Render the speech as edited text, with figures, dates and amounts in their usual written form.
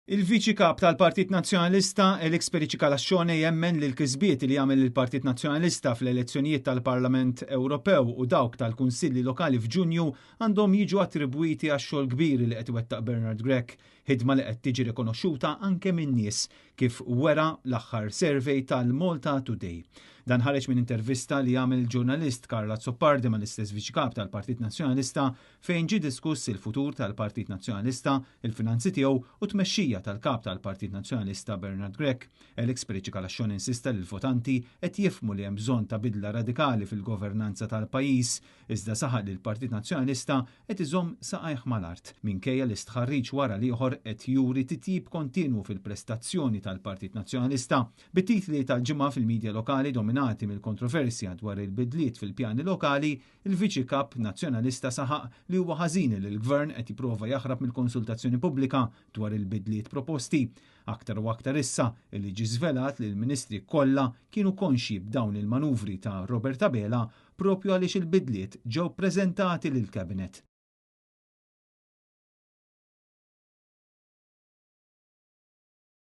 Il-Viċi Kap tal-Partit Nazzjonalista, Alex Perici Calascione jemmen li l-kisbiet li għamel il-Partit Nazzjonalista fl-elezzjonijiet tal-Parlament Ewropew u dawk tal-Kunsilli Lokali f'Ġunju għandhom jiġu attribwiti għax-xogħol kbir li qed iwettaq Bernard Grech, ħidma li qed tiġi rikonoxxuta anke min-nies, kif wera l-aħħar survey tal-Malta Today. Dan ħareġ minn intervista li għamel il-ġurnalist Karl Azzopardi mal-istess Viċi Kap tal-Partit Nazzjonalista fejn ġie diskuss il-futur tal-Partit Nazzjonalista, il-finanzi tiegħu u t-tmexxija tal-Kap tal-Partit Nazzjonalista Bernard Grech. Alex Perici Calascione insista li l-votanti qed jifhmu li hemm bżonn ta' bidla radikali fil-governanza tal-pajjiż, iżda saħaq li l-Partit Nazzjonalista qed iżomm saqajh mal-art, minkejja li stħarriġ wara l-ieħor qed juri titjib kontinwu fil-prestazzjoni tal-Partit Nazzjonalista. Bit-titli tal-ġimgħa fil-midja lokali dominati mill-kontroversja dwar il-bidliet fil-pjani lokali, Il-Viċi Kap Nazzjonalista saħaq li huwa ħażin li l-Gvern qed jipprova jaħrab mill-konsultazzjoni pubblika dwar il-bidliet proposti, aktar u aktar issa li ġie żvelat li l-Ministri kollha kienu konxji b'dawn il-manuvri ta' Robert Abela proprju għaliex il-bidliet ġew preżentati lill-Cabinet.